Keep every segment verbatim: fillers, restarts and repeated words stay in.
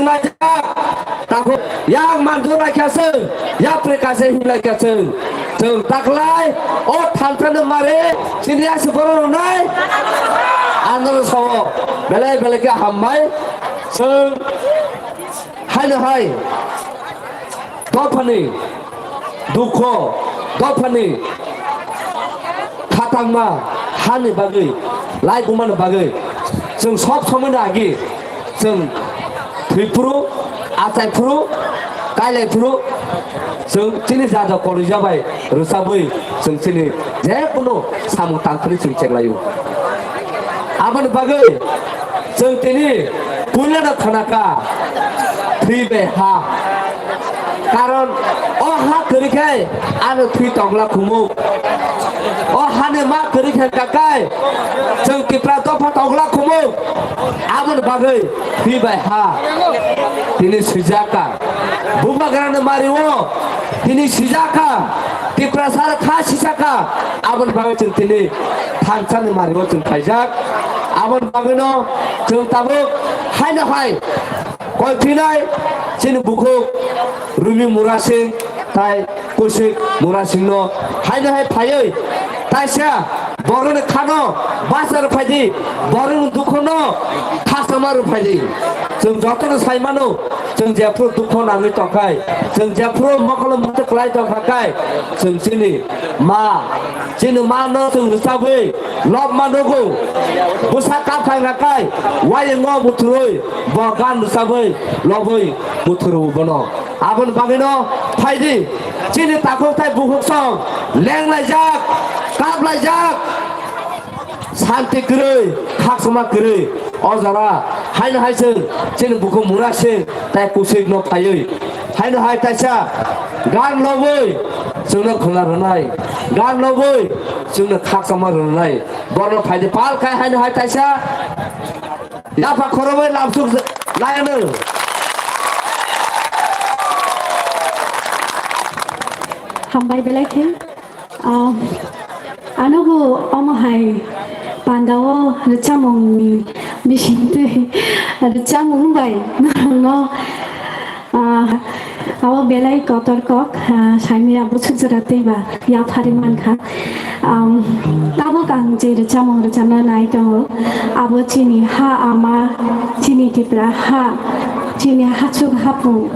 Laijak, takhuk yak manjak lai kha chwng, yapri kaisa hin lai kha chwng. Chwng taklai, o thansa no mare, chini yasi borok rwnai. Ano sao, belai belai khe hambai, chwng haino hai, dophani, dukho, dophani, khatangma, hani bagwi, lai bumani bagwi, chwng sob somoi no agi, chwng thwiphuru, achaiphuru, kailaphuru, chwng chini jado kolija bai rwchabwi, chwng chini jekunu samung tangphuru chwng cheklaio. Aboni bagwi chwng tini puilano khanaka thwi bai ha. Karon o ha kwrwi khe ano thwi tongla khumuk. O hani ma kwrwi khe kakai chwng Tipra dopha tongla khumuk. Aboni bagwi thwi bai ha tini swijaka. Bubagrani mario tini swijaka. Tiprasa kha sisaka. Aboni bagwi chwng tini thansani mario chwng phaijak. Aboni bagwino chwng tabuk haino hai koi phinai chini bukhuk Rumi Murasing tai Kushik Murasingno haino hai phaiwi taisa borokni khano bachar phaidi, borokni dukhono khasama rw phaidi. Chwng jotono sai mano, chwng jephuru dukho nangwi tongkhai, chwng jephuru mokolo muitu kwlai tongkha kai, chwng chini ma, chini ma no chwng rwchabwi lob ma nugo, bwsa kap khai rwkha kai, wayungo muthurwi bo gan rwchabwi lobwi muthuru bono. Aboni bagwino phaidi, chini takhuk tai bukhuk song lenglaijak, kaplaijak. Santi kwrwi, khakchangma kwrwi. O jora haino hai chwng chini bukhuk Murasing tai Kushikno phaiwi haino hai taisa gan lobwi chwngno khwna rwnai, gan lobwi chwngno khakchangma rwnai. Borno phaidi pal khai haino hai taisa yapha khorobwi lamsuk laiano. Hambai belai khe. Ah, ano bo omo hai pandao rwchapmungni bisingtwi rwchapmung bai norokno, ah, abo belai kotor kok, ah, saimaya bwswk jora twiba yapharwi mankha. Am, tabuk ang je rwchapmung rwchapna nai tongo, abo chini ha ama, chini Tipra ha, chini hachuk hapung,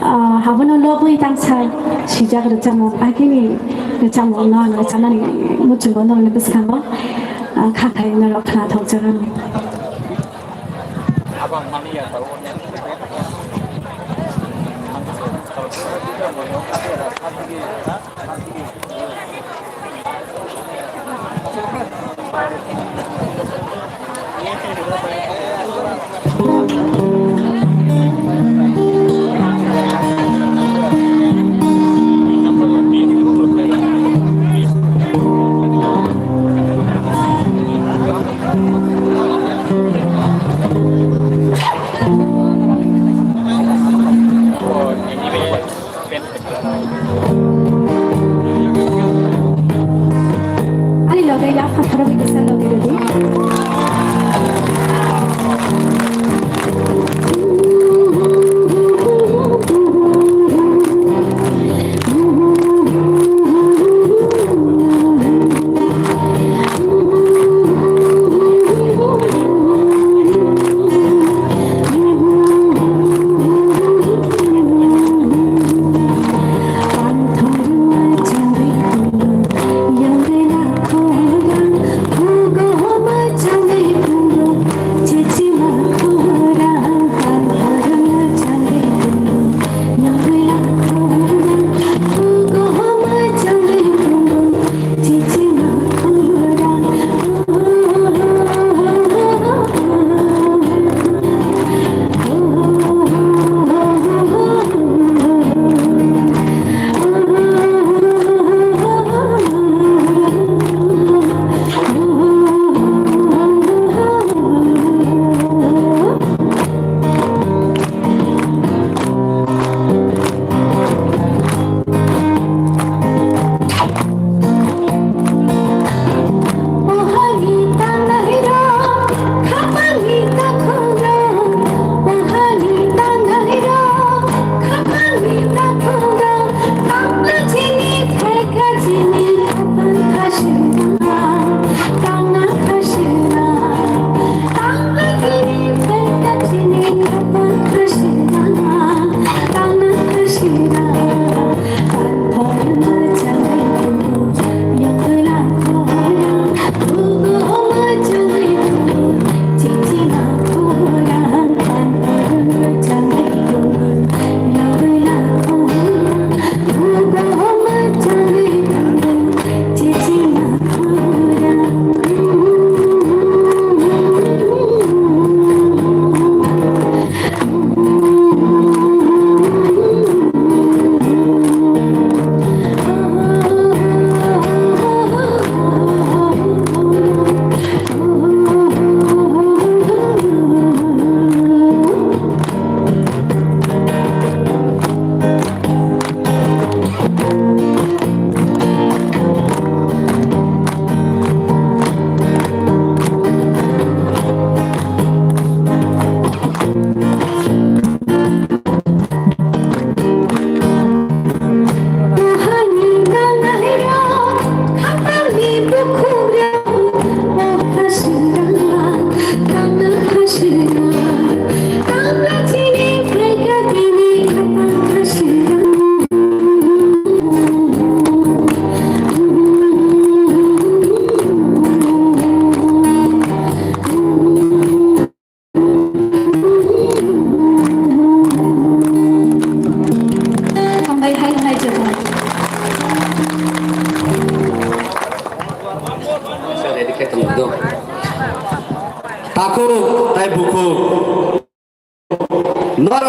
ah, abono lobwi tangsa sijak rwchapmung, agini rwchapmungno ang rwchapnani muchungo norokni bwskango, ah, kha khai norok khna thokjago.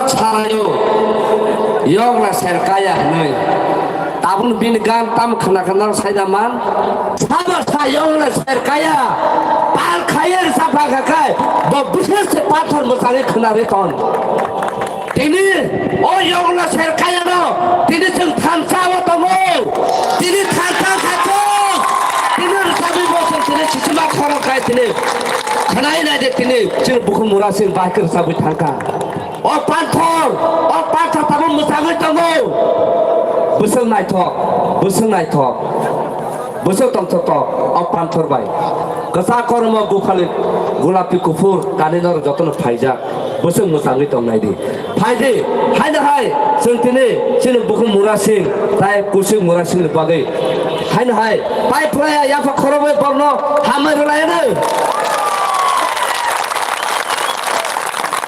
Sarayo, yokla serkaya hwnwi. Tabun bini gan tam khna khna saida man. Sabo sa yokla serkaya. Pal khayer sapa khakai. Bo bishes se pathor mwsangwi khna re ton. Tini o yokla serkaya no. Tini chwng thansa o tongo. Tini thansa khato. Tini rwchapwi bo chwng tini sisima khorok khai tini. Khwnai nai de tini chwng bukhuk mura sing bahai khe rwchapwi thangkha. O panthor, o panthor tabuk mwsagwi tongo. Bwswk naithok, bwswk naithok, bwswk tongthoktok, o panthor bai. Kwchak kormo guphali, gulapi kuphur, kani norok jotono phaijak. Bwswk mwsagwi tongnai di. Phai di, haino hai, chwng tini, chini bukhuk mura sing, tai kusik mura sing ni bagwi. Haino hai, pai phlaya yapha khorokbai borno hamai rwlai ano.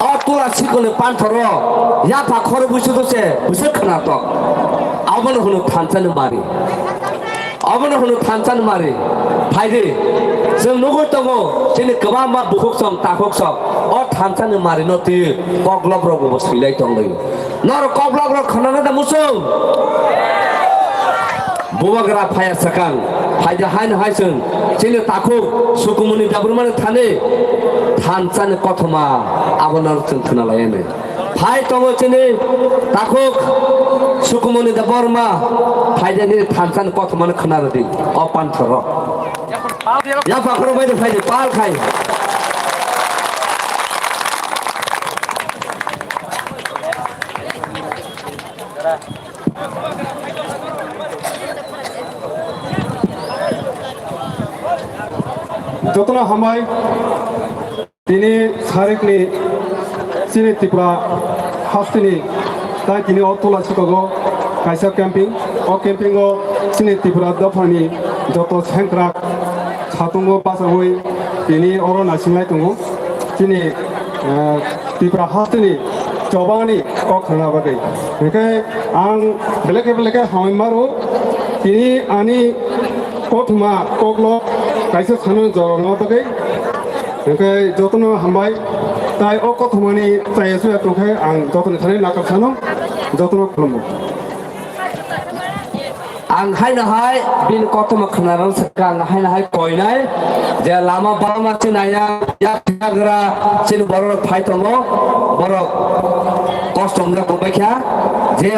O tula sikoni panthoro yapha khorokbwi sudo se bwswk khwnatok. Abono hwno thansa ni mari. Abono hwno thansa ni mari. Phai di. Chwng nugwi tongo chini kwbangma bukhuk song takhuk song. O thansa ni mari no twi koklop rok bo swilai tonglaio. Norok koklop rok khwnana da musung. Bubagra phaya sakang, phaida haino hai chwng, chini takhuk Sukumuni Debbarmani thani thansa ni kothoma abono chwng khwnalaiani. Phai tongo chini takhuk Sukumuni Debbarma, phaida nini thansa ni kothoma no khwnarwdi, o panthoro. Yapha khorok bai de phai de, pal khai. Jotono hambai, tini sarikni chini Tripura hasteni tai tini o tola sikogo kaisa camping, o camping o chini Tripura dophani joto sengkrak satungo bachaui tini oro naisinglai tongo. Chini, eh, Tripura hasteni chobani kok khna bagwi. Hingke ang beleke beleke hamai maro, tini ani kothoma koklo kaisa sano jorokna bagwi. Hingke jotono hambai, tai o kothomani chaya chuya tongkhe ang jotoni thani nakar sano, jotono khulumgo. Ang haino hai bini kothoma khwnarang sakha, ang haino hai koinai je lama bama chinaya, yak yagra chini borok phai tongo, borok kosto wngya tongbai kha, je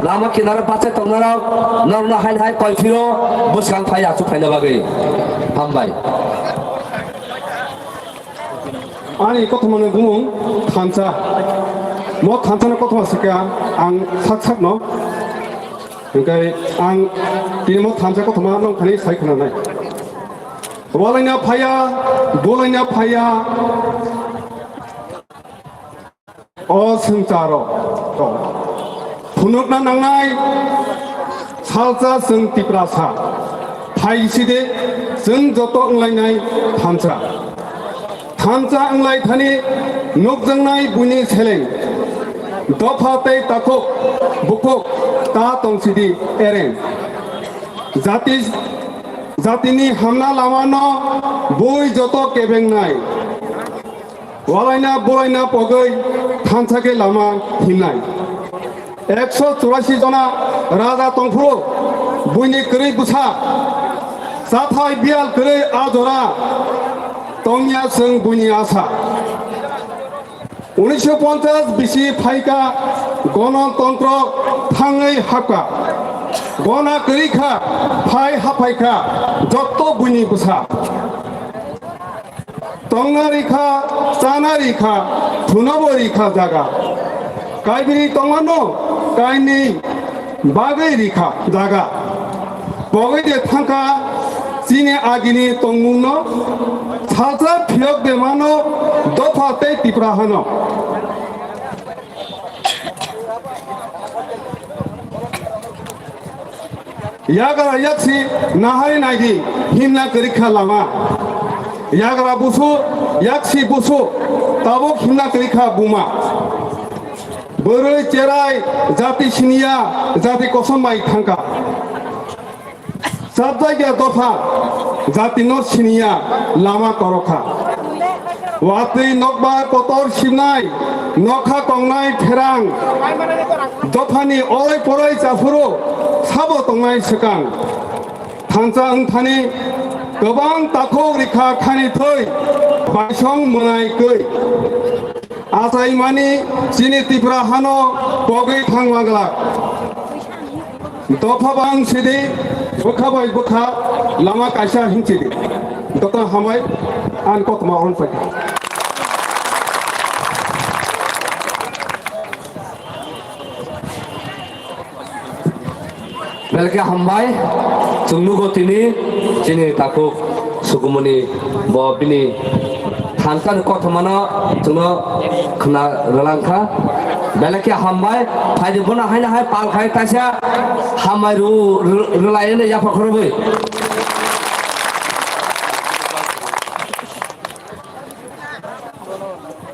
lama kinaro bachai tongnarok norokno haino hai koi phiro bwskang phai achuk phaina bagwi. Hambai. Ani kothomani bumung thansa. Mo thansa no kothoma sikha ang sak sak no. Hingke ang tini mo thansa kothoma nong thani sai khna nai. Walaina phaya, bolaina phaya. O swngcharo phunukna nangnai salsa chwng Tiprasa. Phaiside chwng joto wnglainai thansa. Thansa wnglai thani nukjaknai buini seleng. Dopha tei takhuk bukhuk ta tongsidi ereng. Jati, jatini hamna lamano bui joto kebengnai. Walaina bulaina pogwi thansa khe lama himnai. Ekso churasi jona raja tongphuru buini kwrwi bwsa. Chathai biyal kwrwi a jora tongya chwng buini asa. Unisho ponchas bisi phaika gonotontro thangwi hapka. Gona kwrwi kha, phai haphaikha jotto buini bwsa. Tongna rikha, chana rikha, thunabo rikha jaga. Kaibiri tongmano, kainwi bagwi rikha jaga. Pogwi de thangkha chini agini tongmungno, salsa phiyok de mano dopha tei Tipra hano. Yagra yaksi nahai naidi himna kwrwikha lama. Yagra busu, yaksi busu, tabuk himna kwrwikha buma. Bwrwi cherai jati siniya, jati kosom bai thangkha. Chapjakya dopha jatino siniya lama korokha. Watwi nokbar kotor sibnai Nokha tongnai pherang, dophani oi poroi chaphuru sabo tongnai swkang. Thansa wngthani kwbang takhuk rikha khani thwi baisong mwnai kwi. Achaimani chini Tipra hano pogwi thangma glak. Dopha bang sidi, bwkha bai bwkha lama kaisa hinsidi. Dopha hambai, ang kokma on paikha. Belkhe hambai, chwng nugo tini chini takhuk Sukumuni bo bini thansani kothomano chwngno khna rwlangkha. Belkhe hambai, phaidi bono haino hai pal khai kaisa hambai rw-, rw-, rwlai hwnwi yapha khorobwi.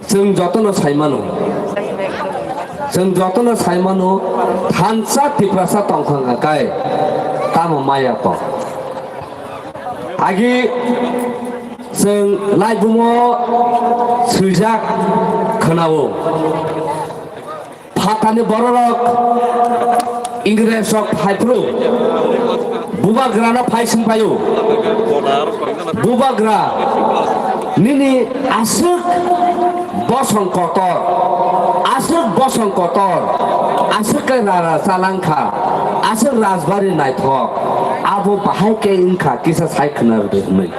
Chwng jotono sai mano, chwng jotono sai mano, thansa Tiprasa tongthang kai, tamo maya to. Agi chwng laibumo swijak khwnao. Phatani bororok, Ingresrok phaiphuru bubagrano phaising paio. Bubagra nini aswk bosong kotor, aswk bosong kotor, aswk khe rara chalangkha, aswk rajbari naithok, abo bahai khe wngkha kisa sai khwna rwdi hwnwi.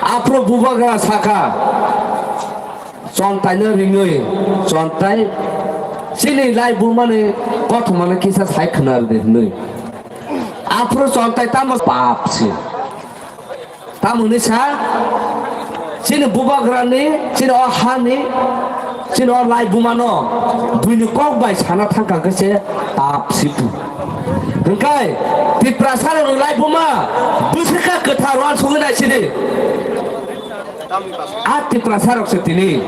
Aphuru bubagra sakha, Chontaino ringwi, chontai chini laibumani kothomano kisa sai khwna rwdi hwnwi. Aphuru chontai tamo pap si. Tamoni sa chini bubagrani, chini o hani, chini o laibumano buini kok bai sana thangkha khe se pap si tu. Hwnkhe Tiprasarokni laibuma bwswkha kwthar uansugwi naisidi. A Tiprasa rok se tini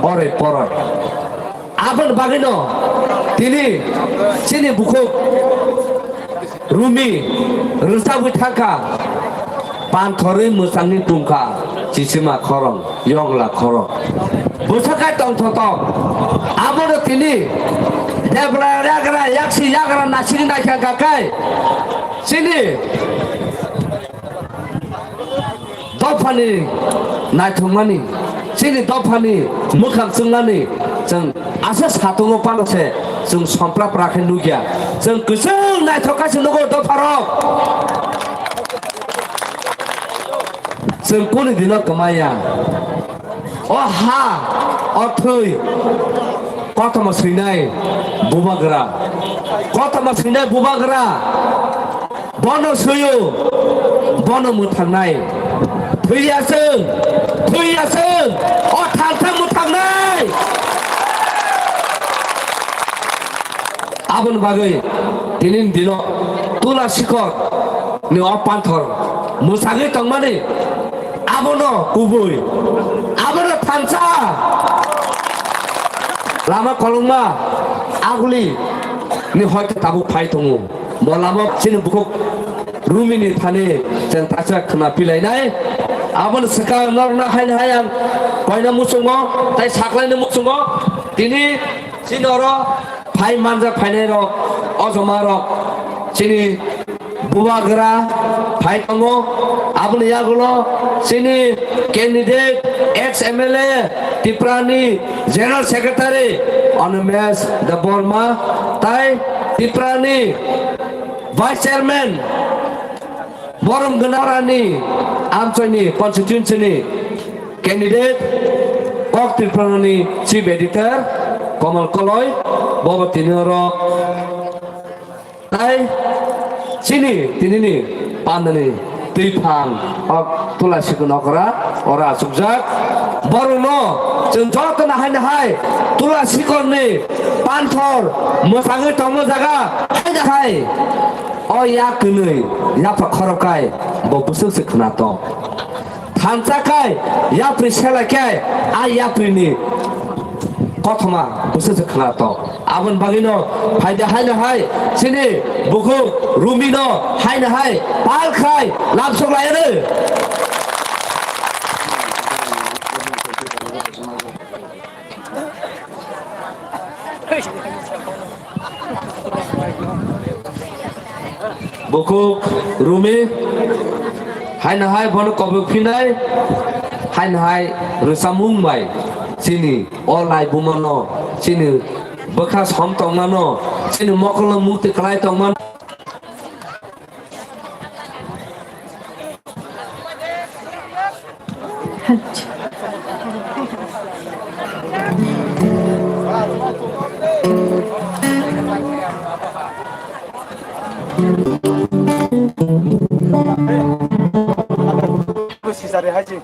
oroi poroi. Aboni bagwino tini chini bukhuk Rumi rwchapwi thangkha, panthorwi mwchangni tungkha, chisima khorang, yongla khorang. Bwswkha tongthotok. Abono tini debra yagra, yaksi yagra nasigi naikha kha kai. Chini dophani naithokmani, chini dophani mwkhang chwngnani chwng aswk satungo pano se chwng sompra pra khe nukya. Chwng kwchwng naithok khe se nugo dopharok. Chwng kuni dino kwmaya. O ha, o thwi, kothoma swinai bubagra. Kothoma swinai bubagra. Bono suyo, bono mwthangnai. Thwiya chwng, thwiya chwng, o thansa mwthangnai. Aboni bagwi tini dino Tula Sikor ni o panthor mwsagwi tongmani abono kubui, abono thansa. Lama kolokma aguli ni hoite tabuk phai tongo. Bo lama chini bukhuk Rumini thani chwng taisa khwna pilainai. Aboni swkang norokno haino hai ang koina muchungo, tai saklaini muchungo. Tini chini oro phai manjak phainairok, o jomarok, chini bubagra phai tongo. Aboni yagulo chini candidate ex M L A Tiprani General Secretary Animesh Debbarma tai Tiprani Vice Chairman Borom Gwnarani Amchoini constituency ni candidate Kok Tripurani Chief Editor Komal Koloi bobo tini oro Tai chini tinini pandani twiphang o Tula Sikon okra oro achukjak. Borokno chwng jotono haino hai Tula Sikonni panthor mwchangwi tongma jaga haino hai o yak kwnwi yapha khorok kai bo bwswk se khwnatok. Thansa khai yapri selai khe a yapri ni kothoma bwswk se khwnatok. Aboni bagwino phaidi haino hai chini bukhuk Rumino haino hai pal khai lamsok lai rw. Bukhuk Rumi, haino hai bono kobok phinai, haino hai rwchapmung bai chini o laibumano, chini bwkha som tongmano, chini mokolo mukti kwlai tongmano. Sisari hai se.